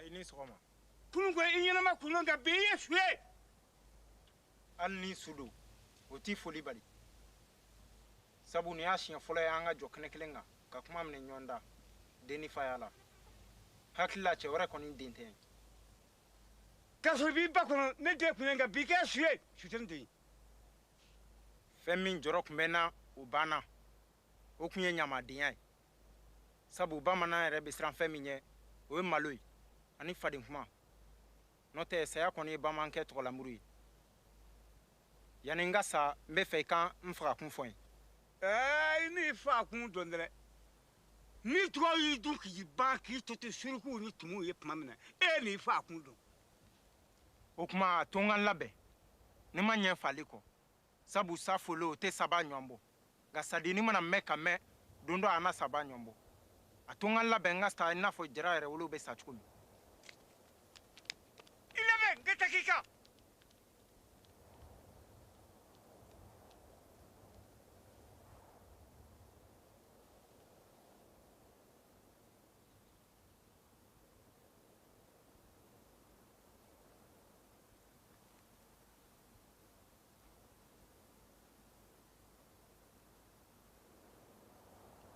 I ni sɔgɔma. Kunun ko i ɲɛnama kunun nka bi i ye su ye. Hali ni su don, o t'i foli bali. Sabu nin y'a siɲɛ fɔlɔ ye an ka jɔ kɛnɛ kelen kan ka kuma minɛ ɲɔgɔn da den ni faya la. Hakili la cɛ wɛrɛ kɔni den tɛ. K'a sɔrɔ i b'i ba kɔnɔ ne den kun ye nka bi i kɛ su ye su tɛ ne den ye. Fɛn min jɔrɔ tun bɛ n na o banna. O tun ye ɲamadenya ye. Sabu bamanan yɛrɛ bɛ siran fɛn min ɲɛ o ye malo ye ani faden kuma n'o tɛ saya kɔni ye bamanankɛ tɔgɔlamuru ye yanni n ka sa n bɛ fɛ i ka n fagakun fɔ n ye. I n'i fagakun dɔn dɛ ni tubabu y'i dun k'i ban k'i to ten surukuw ni tumuw ye tuma min na e n'i fagakun dɔn. O tuma a to n ka n labɛn ne ma ɲɛ fali kɔ sabu sa folo o tɛ saba ɲɔgɔn bɔ nka sadenni mana mɛn ka mɛn don dɔ a na saba ɲɔgɔn bɔ. A to n ka labɛn n ka sa i n'a fɔ jara yɛrɛ wolo bɛ sa cogo min. I labɛn n ka taa k'i kan.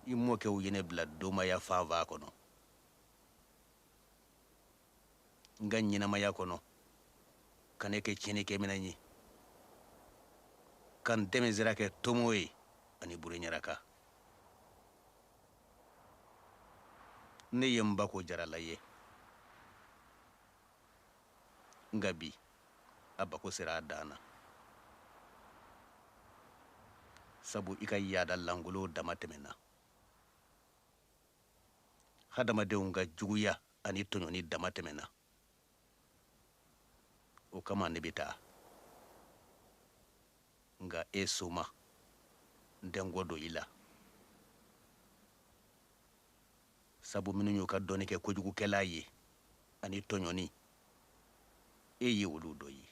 I mɔkɛw ye ne bila domaya faaba kɔnɔ n ka ɲɛnamaya kɔnɔ ka ne kɛ tiɲɛnikɛminɛn ye ka n dɛmɛ sira kɛ tomo ye ani buruɲaraka ne ye n ba ko jarala ye nka bi a bako sera a dan na sabu i ka yaada lankolon dama tɛmɛna hadamadenw ka juguya ani tɔɲɔni dama tɛmɛna o kama ne bɛ taa nka e soma n tɛ n kɔ don i la sabu minnu y'u ka dɔnni kɛ kojugukɛla ye ani tɔɲɔni e ye olu dɔ ye.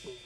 You.